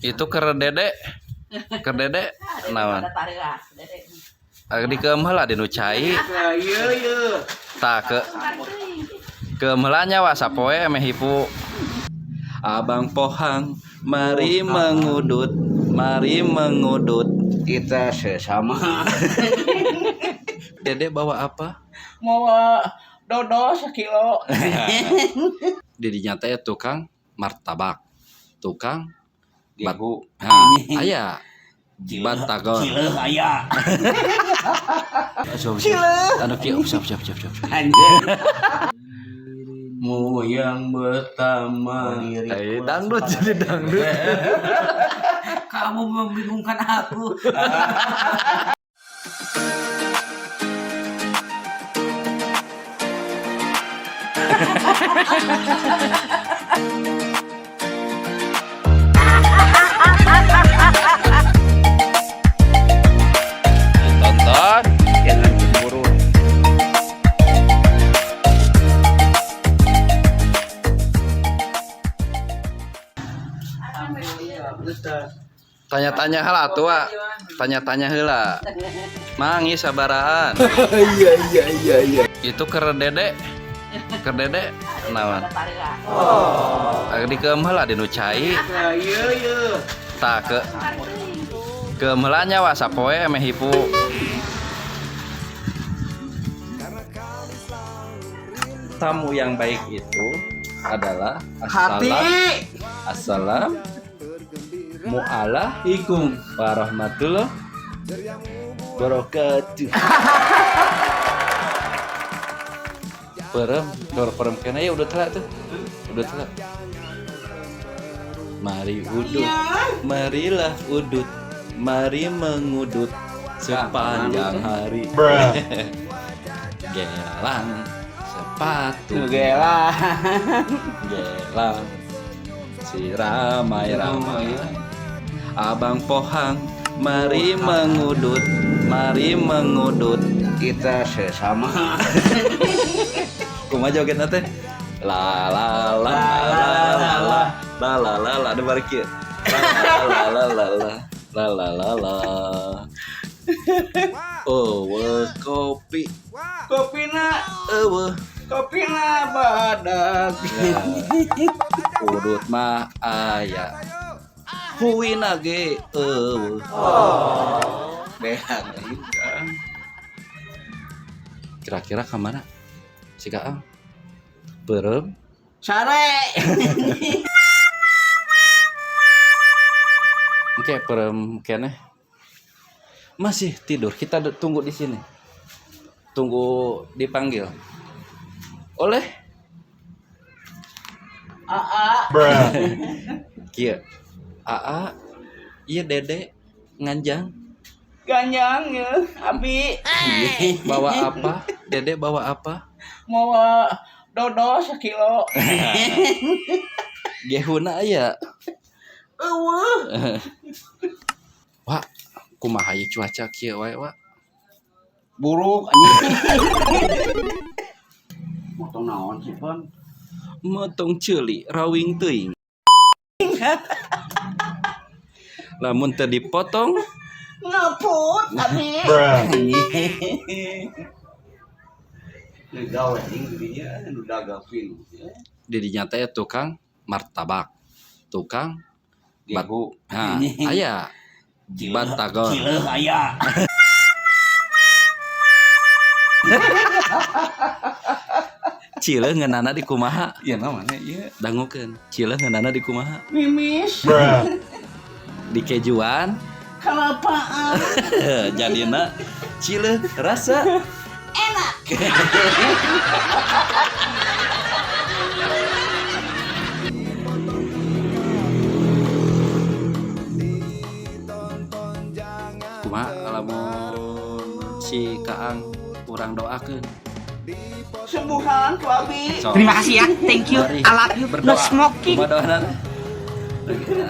Itu keur Dede. Keur Dede naon? Dikeum heula dinu cai. Ieu ieu. Tah ke keum heula nya wa sapoe meh hipu. Abang Pohang, mari mengudut, mari mengudut. Kita sesama. Dede bawa apa? Mawa dodol sekilo. Didinya teh tukang martabak, tukang bat, Gehu. ha, aya batagor. Cileuh aya. Cileuh. Anu kieu, siap siap siap siap. Anjir. Mu yang pertama. Eh, dangdut jadi dangdut. Kamu membingungkan aku. Tonton. Jangan cemburu. Tanya-tanya heula atuh, Wak. Tanya-tanya heula. Mangi sabarahan. Iya iya iya iya. Itu keur Dede. Keur Dede naon? Dikeum heula dinu cai. Ieu ieu. Tah ke keum heula nya wa sapoe meh hipu. Tamu yang baik itu adalah Hati. assalam mu'alah Ikum. warahmatullah wabarakatuh. Perem, dor perem kena ya udah telat tuh. Udah telat. Mari udut, marilah udut, mari mengudut sepanjang hari. Gelang sepatu, Gelang. gelang si ramai-ramai. Abang Pohang, mari mengudut, mari mengudut. Kita sesama. Kumaha jogetna teh? La la la la la la la la la la ada balik kieu. La la la la la la la la la. Eueuh kopi, Kopina, eueuh. kopina badak. Ya. Udut mah aya. Huina ge eueuh. Beak kan. Kira-kira ka mana? Si Kaang. Beureum. Sare. Oke, perem keneh. Masih tidur. Kita tunggu di sini. Tunggu dipanggil. Oleh Aa. kieu. Aa, iya Dede nganjang. Ganjang ya, abi. Bawa apa? Dede bawa apa? Mawa dodol sekilo. Gehuna aya. Eueuh. Wah, kumaha ieu cuaca kieu wae, Wak? Buruk anjing. Motong naon sih, Pon? Motong ceuli rawing teuing. Lamun teu dipotong, Ngaput abi. Nu gawe anjing dinya nu dagang pin. didinya teh tukang martabak, tukang bat, Gehu. ha, aya batagor. Cileuh aya. Cileuh ngeunana di kumaha? Ieu namanya ieu. Dangukeun. Cileuh ngeunana di kumaha? Mimis. Di kejuan. Kelapaan. Jadina cileuh rasa Enak. Kumaha lamun si Kaang urang doakeun. Sembuhan ku abi. Sok. Terima kasih ya. Thank you. Mari I love you. No berdoa. smoking. Kumaha doana?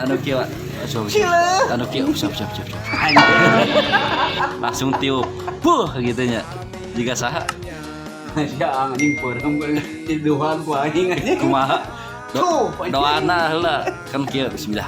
Anu kieu. Cileuh. Anu kieu, siap siap siap siap. Langsung tiup. Puh gitu nya. Jika saha Ya anjing peureum tiduhan ku aing anjing. kumaha? Tuh, Doana heula kan kieu bismillah.